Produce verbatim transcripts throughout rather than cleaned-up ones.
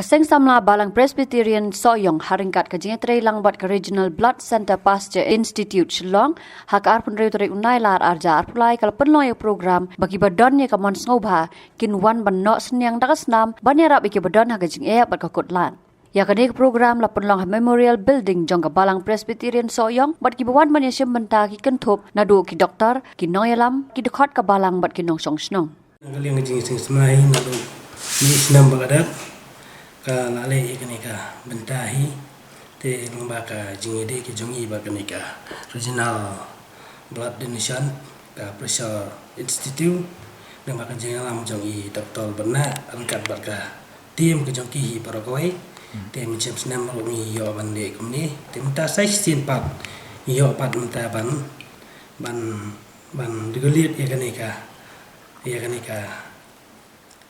Seng samla Balang Presbyterian Sohiong ha ryngkat ka jingïatreilang bad ka Regional Blood Centre Pasteur Institute Shillong, ha ka arphew hynriew tarik u Nailar arhajar arphew lai ka la pynlong ïa ka program ba kiba don ïa ka mon sngewbha kin wan ban noh synñiang da ka snam ban ïarap ïa kiba don ha ka jingeh bad ka kut lad. Ïa kane ka program la pynlong ha Memorial Building jong ka Balang Presbyterian Sohiong bad kiba wan ban ïashim bynta ki kynthup naduh ki doktor, ki nongïalam, ki dkhot ka balang bad ki nongshong shnong. Na ka liang ka jingseng samla hi naduh ni snem ba la dep ka la leh ïa kane ka bynta hi. Te lyngba ka jingïadei ka jong i bad kane ka Regional Blood Donation ka Pressure Institute, lyngba ka jingïalam jong i Doktor Bernard ryngkat bad ka team ka jong ki hi baroh kawei. Te mynshem snem ruh ngi ïoh ban leh kumne. Te mynta sa shisien pat ngi ïoh pat mynta ban ban ban regulate ïa kane ka ïa kane ka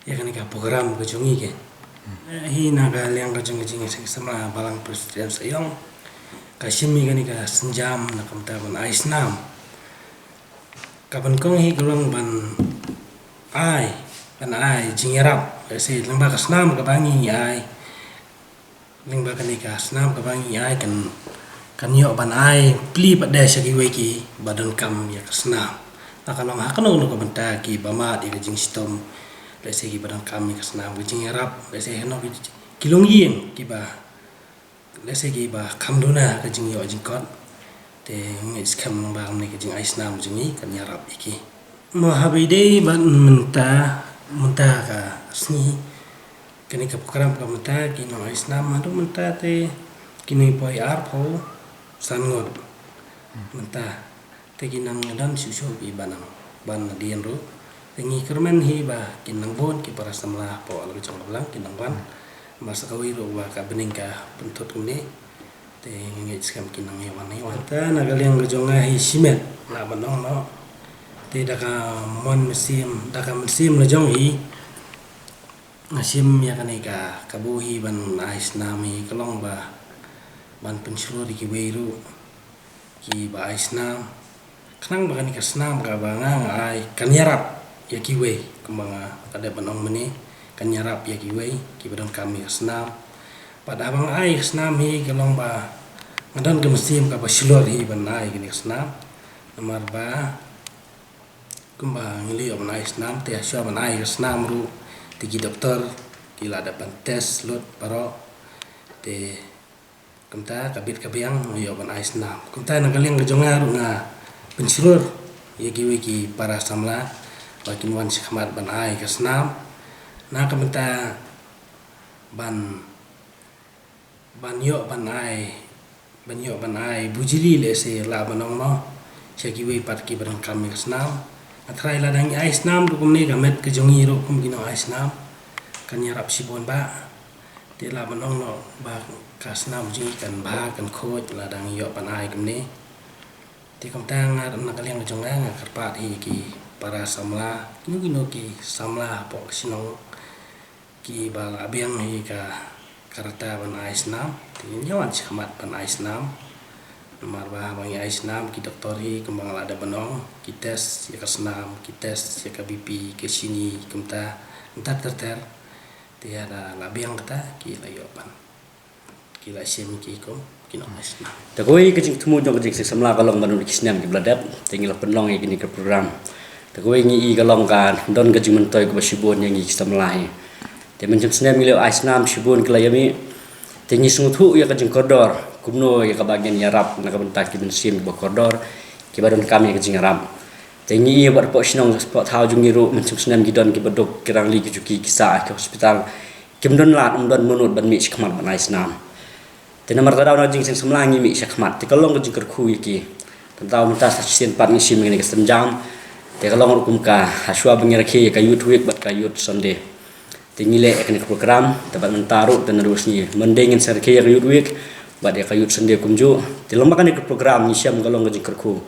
ïa kane ka program ka jong ngi ke. Hi na ka liang ka jong ka jingseng samla Balang Presbyterian Sohiong ka shim ïa kane ka sienjam na ka bynta ban ai snam. Ka ban kong hi ka long ban ai ban ai jingïarap, lehse lyngba ka snam kaba ngi ai, lyngba kane ka snam kaba ngi ai kan kan ïoh ban ai pli pat de sha kiwei kiba donkam ïa ka snam. La ka long ha kano kano ka bynta kiba mad ïa ka jingshitom, lehse kiba donkam ïa ka snam, ka jingïarap, lehse hano ki, ki longïing kiba, lehse kiba kham duna ka jingïoh jingkot. Te ngeit skhem lyngba kane ka jingai snam jong ngi kan ïarap ïa ki. Mo haba ïadei bad mynta, mynta ka sngi, kane ka program ka mynta ki nong ai snam haduh mynta te ki nongpoi arphew san ngut. Mynta te ki nang don shuh shuh kiba nang ban nadien ruh. Te ngi kyrmen hi ba kin nang bun ki para samla hapoh la ka jong ka balang kin nang wan. Ba sa kawei ruh ba ka bneng ka pynthut kumne. Te ngi ngeit skhem kin nang ïa wan ïa wan. Te na ka liang ka jong nga hi shimet la ban ong noh. Te da ka mon mynsiem, da ka mynsiem la jong hi, nga shim ïa kane ka kabu hi ban ai snam hi ka long ba ban pynshlur ïa kiwei ruh kiba ai snam. Khnang ba kane ka snam kaba nga nga ai kan ïarap ïa kiwei, kumba nga la dep ban ong mynne, kan ïarap ïa kiwei kiba donkam ïa ka snam. Bad haba nga ai ka snam hi ka long ba nga don ka mynsiem kaba shlur hi ban ai kane ka snam. Namar ba kumba ngi la ïoh ban ai snam, te hashwa ban ai ka snam ruh te ki doktor ki la dep ban test lut baroh. Te kumta ka bit ka biang ngi ïoh ban ai snam. Kumta na ka liang ka jong nga ruh nga pynshlur ïa kiwei ki para samla ba kin wan shakhmat ban ai ka snam. Na ka bynta ban ban ïoh ban ai, ban ïoh ban ai bujli lehse lah ban ong mo sha kiwei pat kiba donkam ïa ka snam. Nga tharai lada ngi ai snam ruh kumne ka met ka jong ngi ruh kum ki nong ai snam kan ïarap shibun ba. Te lah ban ong noh ba ka snam jong ngi kan bha kan khuid lada ngi ïoh ban ai kumne. Te kumta nga na ka liang ka jong nga nga kyrpad hi ki para samla, kino kino ki samla hapoh ka shnong kiba la biang hi ka, ka rta ban ai snam, te ngin ïa wan shakhmat ban ai snam. Namar ba haba ngi ai snam ki doktor hi kumba nga la dep ban ong, ki test ïa ka snam, ki test ïa ka B P, ka shini, kumta, kumta ter ter. Te ïa da la biang kata ki la ïoh ban, ki la shim ki kum ki nong ai snam. Te kawei ka jingthmu jong ka jingseng samla ka long ba naduh ki snem kiba la dep te ngi la pynlong ïa kine ki program. Te kawei ngi i ka long ka don ka jingmyntoi kaba shibun ïa ngi ki samla hi. Te mynshem snem ngi la ai snam shibun ki la ïa mih. Te ngi sngewthuh ïa ka jingkordor kumno ïa kaba ngin ïarap na ka bynta ki mynsiem kiba kordor kiba donkam ïa ka jingïarap. Te ngi i bad hapoh shnong hapoh thaw jong ngi ruh mynshem snem ki don kiba duk ki rangli ki juki ki sah ha ki hospital. Kim don lad, ym don manud ban mih shakhmat ban ai snam. Te namar ka daw na ka jingseng samla ngi mih shakhmat. Te ka long ka jingkyrkhu ïa ki. Te daw mynta sa shisien pat ngi shim ïa kane ka sienjam. Te ka long ruh kum ka hashwa ba ngi rakhe ïa ka Youth Week bad ka Youth Sunday. Te ngi leh ïa kane ka program, te bad mynta ruh te naduh sngi Monday ngin sa rakhe ïa ka Youth Week bad ïa ka Youth Sunday kumjuh. Te lyngba kane ka program ngi shem ka long ka jingkyrkhu.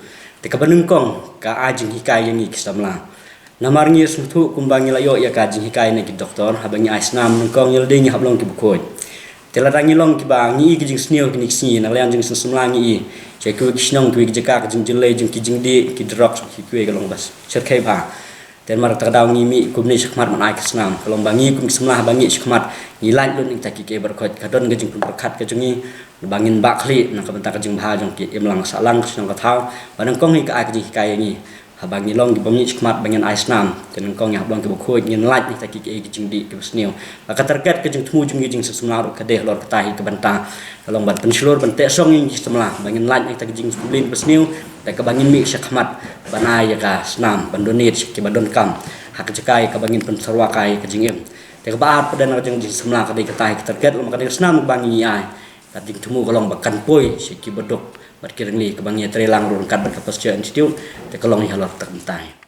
Te kaba nyngkong ka ai jinghikai ïa ngi ki samla. Namar ngi sngewthuh kumba ngi la ïoh ïa ka jinghikai na ki doktor, haba ngi ai snam nyngkong ngi la dei ngi hap long kiba khuid. Te lada ngi long kiba ngi i ki jingsniew kine ki sngi, na ka liang jingseng samla ngi i sha kiwei ki shnong kiwei ki jaka ka jingjyllei jong ki jingdih, ki drugs, ki kiwei ka long ba shyrkhei bha. Te namar kata ka daw ngi mih kumne shakhmat ban ai ka snam. Ka long ba ngi kum ki samla ba ngi shakhmat ngi lait lut ïa kita ki kiei baroh khoit, ka don ka jingpynpyrkhat ka jong ngi ba ngin bah khlieh na ka bynta ka jingbha jong ki imlang sahlang ka shnong ka thaw. Ba nyngkong hi ka ai ka jinghikai ïa ngi. Haba ngi long ki bym ïoh shakhmat ba ngin ai snam, te nyngkong ïa hap long ki bakhuid, ngin lait ïa kita ki kiei ki jingdih ki basniew. Ba ka target ka jingthmu jong ngi jingsamla ruh ka dei halor kata hi ka bynta. Ka long ban pynshlur ban teh shong ïa ngi ki samla ba ngin lait ïa kita ki jingpynbeit ki basniew. Te kaba ngin mih shakhmat ban ai ïa ka snam ban donate sha kiba donkam ha ka jaka ïa kaba ngin pynsyrwa kai ïa ka jingim. Te kaba ar pat na ka jong jingsamla ka dei kata hi ka target, long ba ka dei ka snam ba ngi ai. Ka jingthmu ka long ba kan poi sha kiba duk bad ki rangli kaba ngi trei lang ruh ryngkat bad ka Pasteur Institute. Te ka long ïa halor kata ka bynta.